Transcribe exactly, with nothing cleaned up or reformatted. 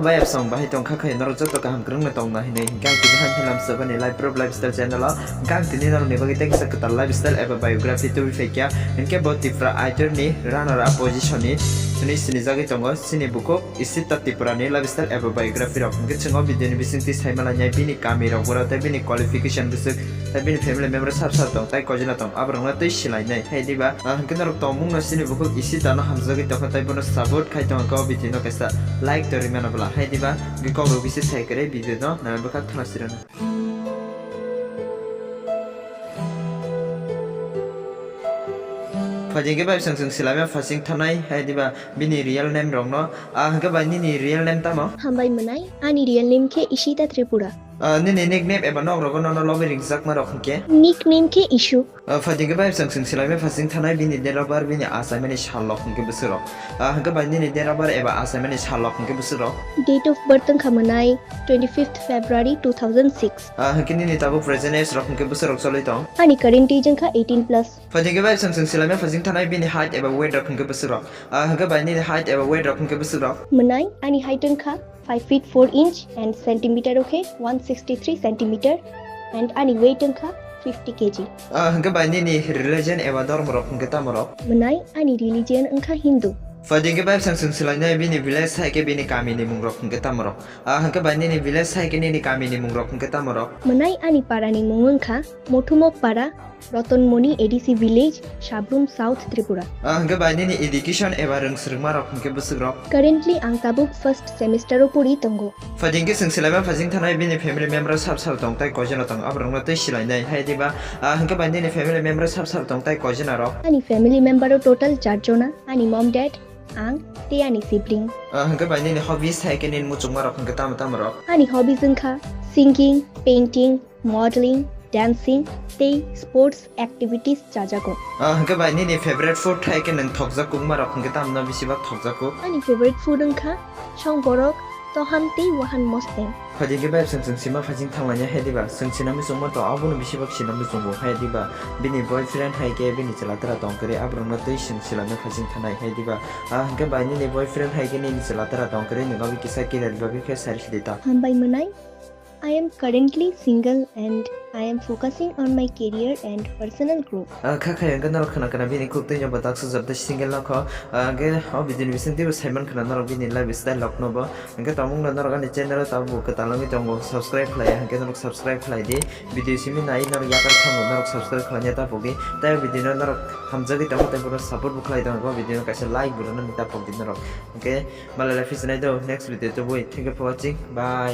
Bai absong bahai tong kha khai norok joto kaham kwrwngno tongna hinwi hwnkhe ang tini han hilam sabani Life Proof Lifestyle channel o hwnkhe ang tini norokni bagwi tei kisa kwtal lifestyle eba biography tubui phaikha hwnkhe bo Tipra Idol ni runner up position ni hwnwi sinijagwi tongo chini bukhuk Ishita Tripura ni lifestyle eba biography rok hwnkhe chwng o video ni bisingtwi saimalainai bini kami rok bura tei bini qualification bwswk tei bini family member sab sab tong tei koijla tong aborokno twi silainai hai diba. Ah, hwnkhe norok tongmungno chini bukhuk Ishita no hamjagwi tongkha tei bono support khai tongkha o video no kaisa like to rimano bwla hai diba hwnkhe kok rok bisi sai kwrwi video no nang bwkha thana sirano. Phaidi khe bai chwng chwng silaima phasing thanai hai diba bini real name rokno. Ah, hwnkhe bai nini real name tamo? Hambai mwnai, ani real name khe Ishita Tripura. Ah, nini nickname eba nok rogo nono lobwi ringjakma rok hwnkhe? Nickname khe Ishu. Ah, phaidi khe bai chwng chwng silaima phasing thanai bini date of birth bini achaimani sal rok hwnkhe bwswk rok. Ah, hwnkhe bai nini date of birth eba achaimani sal rok hwnkhe bwswk rok? Date of birth wngkha mwnai twenty-fifth February two thousand six. Ah, hwnkhe nini tabuk present age rok hwnkhe bwswk rok cholwi tong? Ani current age wngkha eighteen plus. Phaidi khe bai chwng chwng silaima phasing thanai bini height eba weight rok hwnkhe bwswk rok. Ah, hwnkhe bai nini height eba weight rok hwnkhe bwswk rok? Mwnai, ani height wngkha five feet four inch and centimeter o khe one sixty three centimeter and ani weight wngkha fifty K G. Ah, hwnkhe bai nini religion eba dhormo rok hwnkhe tamo rok? Mwnai, ani religion wngkha Hindu. Phaidi khe bai chwng chwng silainai bini village hai khe bini kami ni mung rok hwnkhe tamo rok? Ah, hwnkhe bai nini village hai khe nini kami ni mung rok hwnkhe tamo rok? Mwnai, ani para ni mung wngkha Mothumok para, Rotonmoni A D C village, Sabrum South Tripura. Ah, hwnkhe bai nini education eba rwng swrwngma rok hwnkhe bwswk rok? Currently ang tabuk first semester o pori tongo. Phaidi khe chwng silaima phasing thanai bini family member sab sab tong tai koijano tong aborokno twi silainai hai diba. Ah, hwnkhe bai nini family member sab sab tong tai koijana rok? Ani family member o total char jona, ani mom dad, ang tei ani sibling. Ah, hwnkhe bai nini hobbies hai khe nini muchungma rok hwnkhe tamo tamo rok? Ani hobbies wngkha singing, painting, modeling, dancing tei sports activities chajago. Ah, hwnkhe bai nini favorite food hai khe nwng thokjak kokma rok hwnkhe tamno bisi bak thokjak kok? Ani favorite food wngkha song borok, tohan tei wahan mosteng. Phaidi khe bai chwng chwng sima phasing thanglainai hai diba chwng sina muchungma to abono bisi bak sina muchungo hai diba bini boyfriend hai khe bini chwla tara tong kwrwi aborokno twi chwng silaina phasing thanai hai diba. Ah, hwnkhe bai nini boyfriend hai khe nini chwla tara tong kwrwi nwng obo kisa career bagwi khe sari khidi ta. Hambai mwnai. I am currently single and I am focusing on my career and personal growth. Ah, kha khai hwnkhe norok khna khna bini khuk twi no batak sujak tei single no kho. Ah, hwnkhe o video ni bising twibo saiman khna norok bini lifestyle rok no bo. Hwnkhe tongmung no norok ani channel o tabuk kwtal wngwi tongo, subscribe khlai ya, hwnkhe norok subscribe khlai di. Video simi nai norok yakar thango norok subscribe khlai ya tabuk di. Tei o video no norok hamjagwi tongo tei bono support bo khlai tongo, o video no kaisa like bo rwna ni tabuk di norok. Hwnkhe malai lai phi sinai do next video tubui. Thank you for watching. Bye.